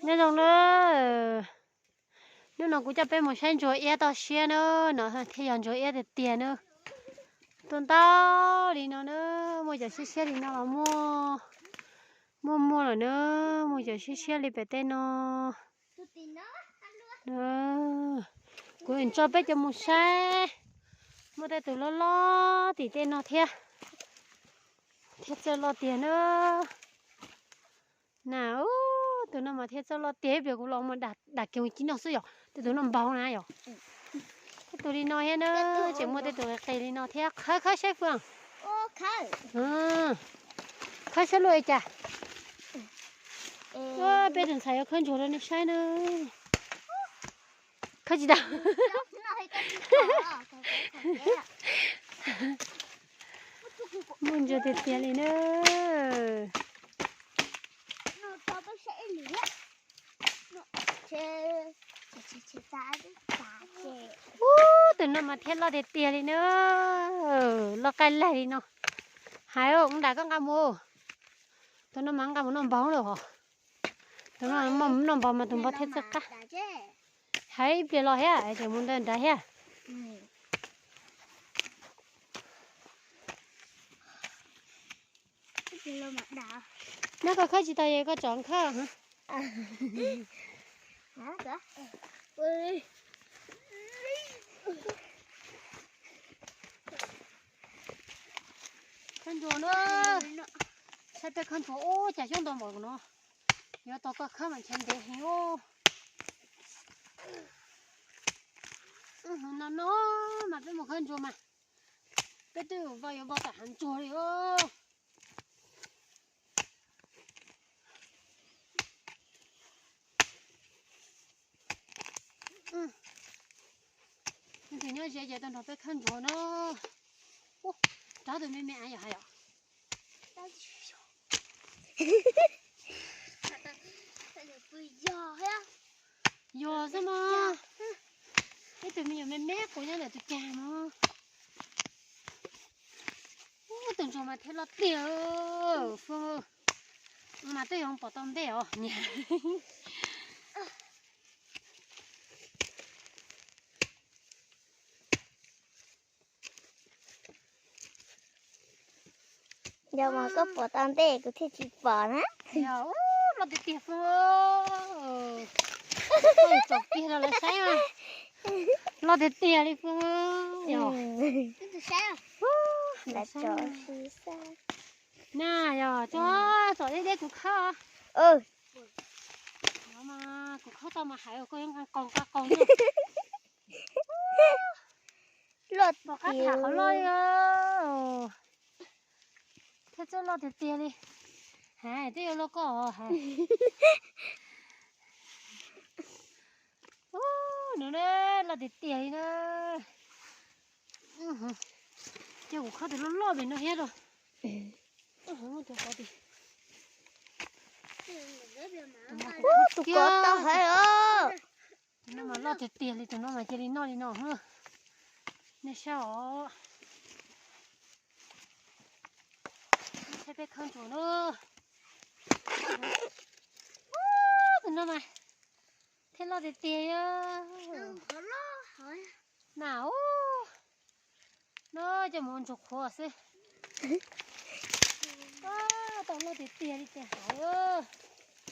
Nyob zoo na, hnub no kuv coj peb mus saib ntsuag iab toj siab na, no thiaj yog ntsuag iab tiag tiag na. Tuaj ntau li no na, muaj cov siab siab li no los muaj, muaj muaj lawm na, muaj cov siab siab li pem tej no. Kuv tso peb cov mus saib, muaj tej tus loj loj tim tej no thiab, thiab txawj loj tiag na. Na, tus no mas thiab txawj loj tiag, ib pliag kuv los mus dam kiag mus cib noj xwb yom, tej tus no npaug na yom. Tej tus li no thiab na, tseem muaj tej tus qis qis li no thiab, khawb khawb saib Fwj. Khawb saib luaj li cas. Peb tus ntxhais yuav khawb ntsuag rau nej saib na. Khawb tsis tau. Muaj ntsuag tiag tiag li na. Ub, tus no mas thiab loj tiag tiag li na. Loj qaij laig li no. Hais ub, nram koj nqa mus. Tus no mas nqa mus noj npaug lawm hos. Tus no noj npaug mas tus npaug thiab txawj qab. Hais ib pliag los thiab, tseem mus ntawd nrad thiab. Nyob koj khawb tsis tau es koj tsom khawb. Khawb ntsuag na, saib peb khawb ntsuag ub cas xyoob ntau npaum no. Yuav tau koj khawb mas ntshe ntev heev ub. No no mas peb mus khawb ntsuag mas peb twb vau yuav vau tam hav ntsuag li os. Leej twg nyob ze ces tau nrog peb khawb ntsuag na. Rov tus me me av yom hais os. Yog xwb mas. Ib tug me nyuam me me quav nyob ntawm tus cag no. Ub, tus ntsuag mas thiab loj tiag. Fwj, mas twb yuav pom tau ntej os niam. Yog mas koj pom tau ntej kuv thiaj tsis pom na. Loj tiag tiag Fwj. Tsom kiag rau lawv saib mas. Loj tiag tiag li Fwj. Yog. Na yog tso, tsom deb deb kuv khawb. Kuv khawb tau mas hais koj yuav nqa qaug nqa qaug na. Loj pom qab tham qhov loj li. Thiab txawj loj tiag tiag li. Hais twb yuav loj koj hais. Ub, nws na, loj tiag tiag li na. Ces kuv khawb tus loj loj pem no thiab los. Muaj tus qhov ti. Ub, tus ko tau hais os. Tus no mas loj tiag tiag li, tus no mas cia li noj li no. Nej saib os. Saib peb khawb ntsuag na. Tus no mas thiaj loj tiag tiag. Na ub, no coj mus ua ntsuag qhuav xwb. Tau loj tiag tiag li tiag hais.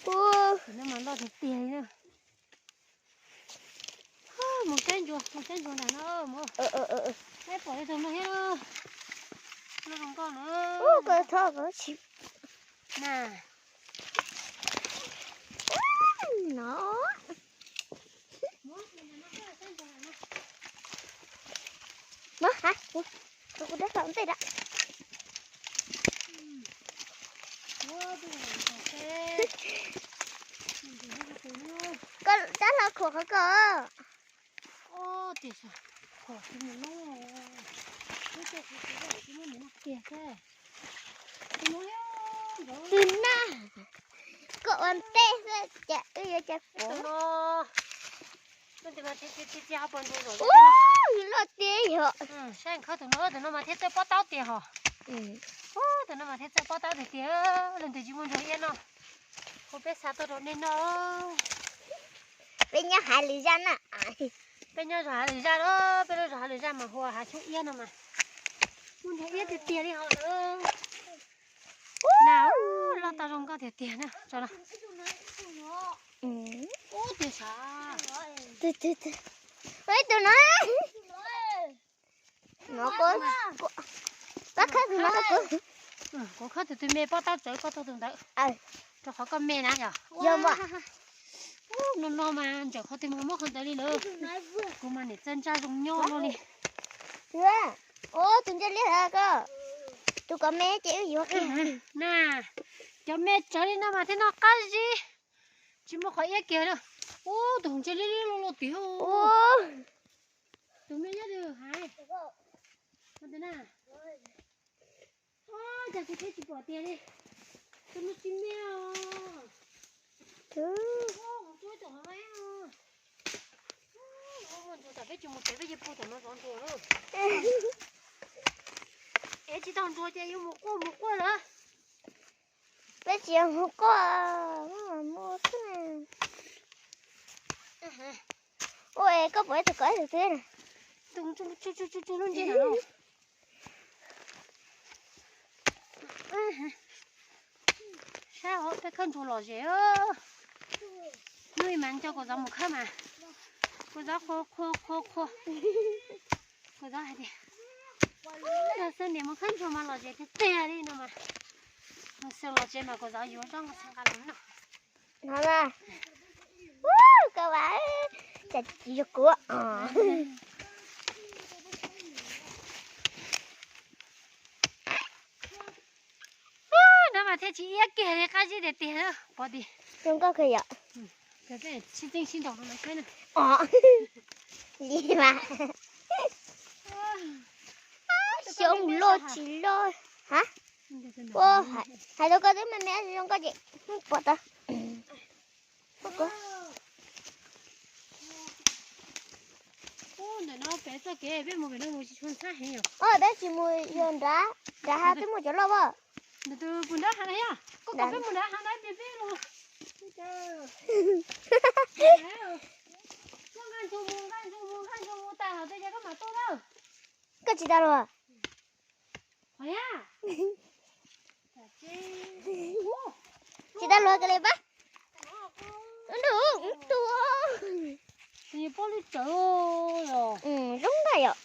Tus no mas loj tiag tiag li na. Mus saib ntsuag, mus saib ntsuag nram no mus. Saib pom li tus no thiab. Loj zoo nkauj na. Na. No. Muab hais, kuv dab hlau ntej da. Koj dab hlau khuam qhov ko. Tus na, koj ua ntej xwb ces wb yuav cia kuv. Ub, loj tiag yog. Saib khawb tus no, tus no mas thiaj txawj pob taub tiag hos. Ub, tus no mas thiaj txawj pob taub tiag tiag, leej twg tsis muaj ntsuag iab noj. Hu peb xa tuaj rau nej noj. Peb nyob hav lwm zaj na. Peb nyob zos hav lwm zaj los, peb lub zos hav lwm zaj mas hu hav xyoob iab no mas. Muaj ntau iab tiag tiag li hos. Na, loj tau zoo nkauj tiag tiag na. Tso na. Ub, tiag sav. Ib tug no. Kuv khawb tus no. Kuv khawb tus twg me pob taub txawv, koj taug tus ntawd, rau qhov koj me na yom. Yog mas. Ub, no no mas ntxawm qhov twg mas muab qhov ntawd li lawm. Kuv mas niam txawj ntsaj zoo nyob no li. Ub, tus ntsaj liab koj. Tus kom me ces wb yuav kiag. Na, cov me tsawv li no mas thiaj noj qab zib. Tsis muaj qhov iab kiag na. Ub, tus ntsaj liab liab luaj luaj tiag. Tus me nyob twg hais? Ua cas kuv twb tsis pom tiag li. Tus no tsis me os. Tus no tsis me os. Ntsuag tam peb tsis mus tsev peb cia pug tom no zov ntsuag lauj. Es tsis tau ntsuag ces yuav mus quaj mus quaj lawm. Peb tsis yog mus quaj, mus xwb na. Ua es koj puas ib tug kom ib tug twg na? Tus tsu tsu tsu tsu lub ntsej no. Saib os, peb khawb ntsuag lom zem. Hnub ib mas coj Kaus Zov mus khawb mas Kaus Zov qhua qhua qhua qhua. Kaus Zov hais tias, Ub, yog xeeb niam mus khawb ntsuag mas lom zem tiag tiag li no mas. Mus xeeb lom zem mas Kaus Zov yuav zoo nqa xeeb nqa los noj. No na. Ub, koj vas, cas tsis yog kuv. No mas thiaj tsis iab kiag li, qab zib tiag tiag. Pov tim. Zoo nkauj kawg yom. Sib txeeb sib ntaus rau lawv saib na. Li mas. Xyoob loj tsis loj. Ha? Hais rau koj twb me me zoo nkauj ces pom tau. Ntawm no pem txoj kev peb mus pem no mus tsis tshua ntxhab heev yom. Peb tsis mus yog nrad, nrad hav twb muaj cov loj as. Ntawm tus pus nrad hav na yom, koj kom peb mus nrad hav na, peb mus. Koj nqa ntsuag mus, nqa ntsuag mus, nqa ntsuag mus tas lawm ces koj mam tuaj na. Koj tsis tas luag. Tsis tas luag kiag li pab. Ntuj, tus pob lwj tsawv os. Zoo nkauj yom.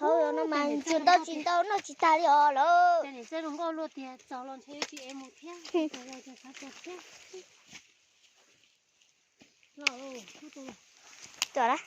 Hauv no mas tsis ntau tsis ntau noj tsis tag li os lawm. Zoo nkauj luaj tiag, txog los ntshe tsis ev mus thiab. Tuaj lawm.